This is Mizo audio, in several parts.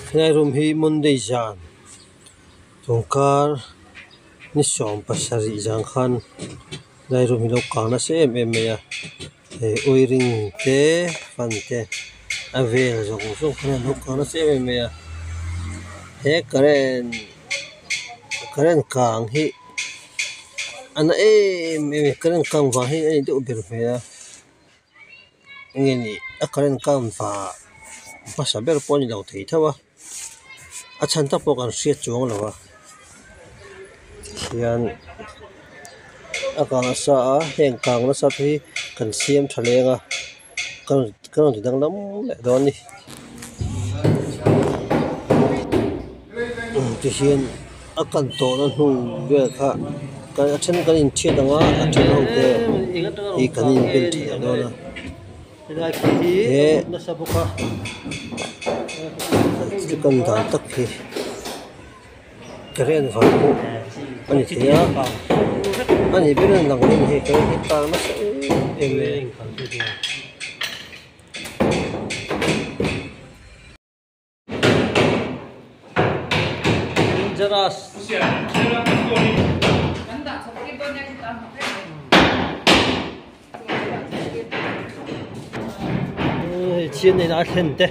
Helai room hi monday zan tun kar ni 17 zan khan helai room hi lo kang nasa em em mai a hei wiring te fan te a vel zawng zawng khan a lo kang nasa em em mai a he current current kang hi a na em em a ni current kang vang hi a nih deuh ber hmel a enge ni a current kang vah hmasa ber pawh a ni lo thei tho a a chhan tak pawh kan hriat chuang lo a tihian a kang nasa a heng kang nasa te hi kan siam tha leng a ka rawn ti danglam leh dawn a ni tihian a kan tawhna hnu vel kha a then kan inthiat ang a a then ho te hi kan inbel tha leh dawn a he kan dan tak hi current vang pawh a ni thei a a nih ber in lang reng hei current hi tar nasa em em mai a. Hei chhiat nei lai thlen te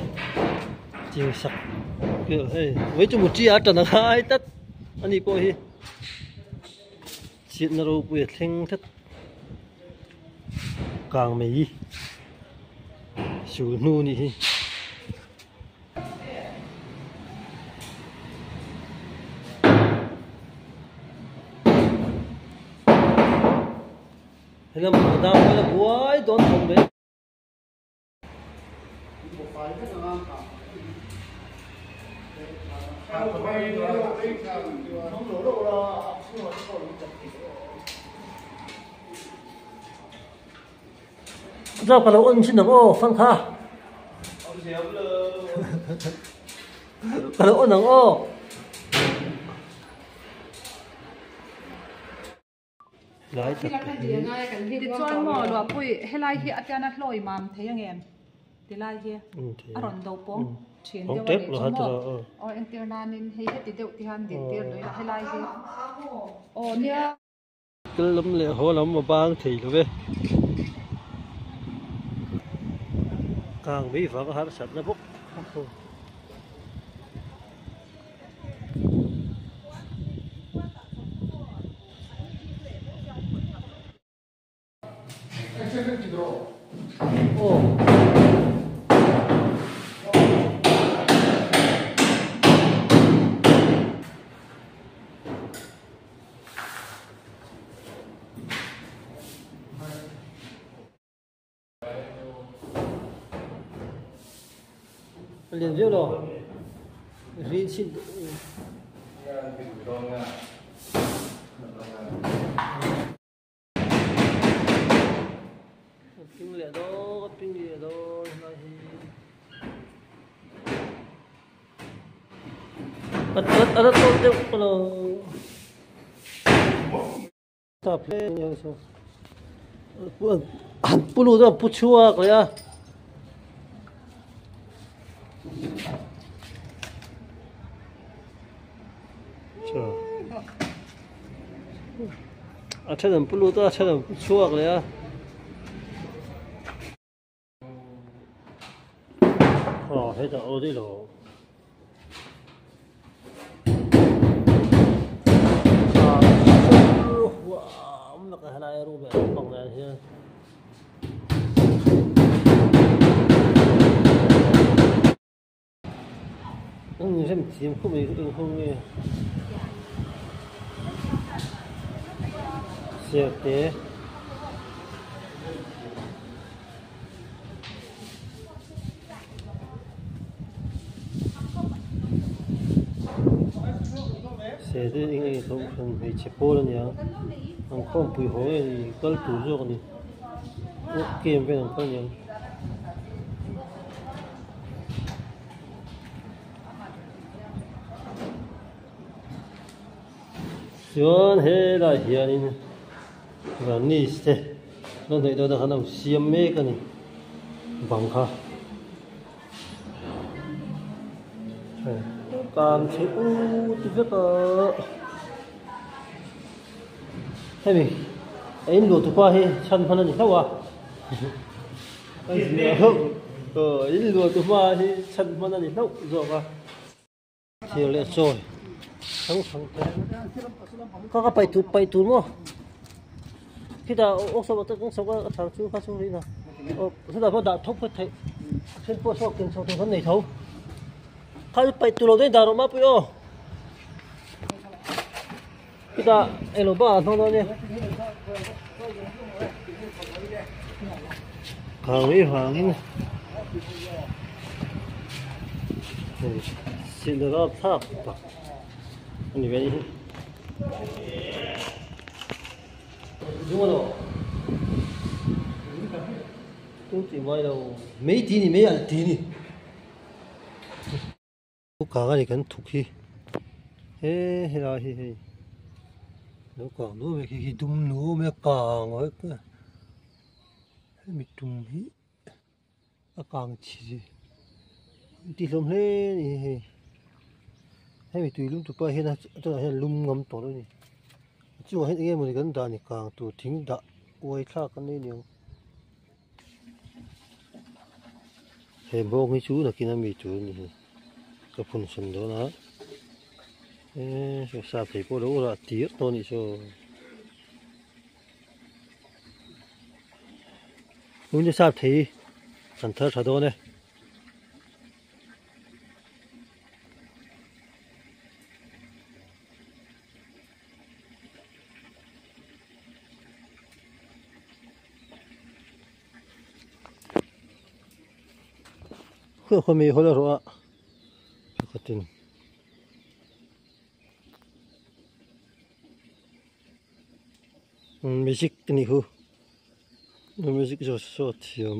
ching sak hei vawi chu mutri a tan a ngai tlat ani pawh hi chhiatna ropui a thleng tlat kang mai sul hnu anih hi. Helam pang dang pawh la buai dawn thawm mai. Zau ka lo on chin ang aw fan kha. Ka lo on ang aw. Lai tak te hi. Tichuan maw Luahpui helai hi a tiana hlawi mam thei ang em tilai hi a rawn do pawng thin deuh a nih chu maw aw entir nanin hei heti deuh te hian din tir lui la helai hi aw nia. Kal lam leh haw lam a bang thei lo ve. Kang mai vang a harsatna bawk. A lian viau lo rin chin a ping leh dawn a ping leh dawn helai hi a a la tawt deuh ka lo Han pu lut a pu chhuak leh a. A then an pu lut a a then an pu chhuak leh a. Aw hetah aw daih lo. Helai room leh lampang nen hian an inrem thiam khawp mai eng ho nge serte. Serte eng eng kohhran hmeichhe pawl a nia an khawmpui haw nge ni kal tur zawk a ni game vel an kal aniang. Chuan helai hianin varnish te lo hnaih dawn ah khan a siam mek a ni bang kha. Kang chhe ut vek a hemi a in luah tupa hi chhan hman a ni hlauh a a in luah tupa hi chhan hman a ni hlauh zawk a. Thir leh chawi hrang hrang te ka ka paih tur paih tur maw khitah awk sawm a sawm a thar chu kha chu rih na aw chutah pawh dah thawk phawt theih then pawh saw ken chho tur kan nei tho kha chu paih tur lo daih dah rawh mapui aw khitah englo bak ah hnawng dawn ania kang mai vangin hei silh rap thlak tak a ni ve a nih hi. Mei ti ni mei alh ti ni kang a ni kan thuk hi he helai hi hei lo kang nuam mai khi khi dum nuam mai a kang hemi tum hi a kang chhi an ti hlawm hle a ni hei hemi tui lum tupa hian a tunah hian lum ngam tawh lo a ni a chungah hian eng nge mawni kan dah ni kang tur thing dah uai thlak an nei aniang he bawng hi chu nakin ami tur a ni hei ka phun sawn dawn a eee sa thei pawh lo rah tir tawh a nih saw. Tun hi sap thei kan thar tha dawn e. Khaw mi hawl a rawh a pakhatin. Music a nih hu music zawh saw a thiam.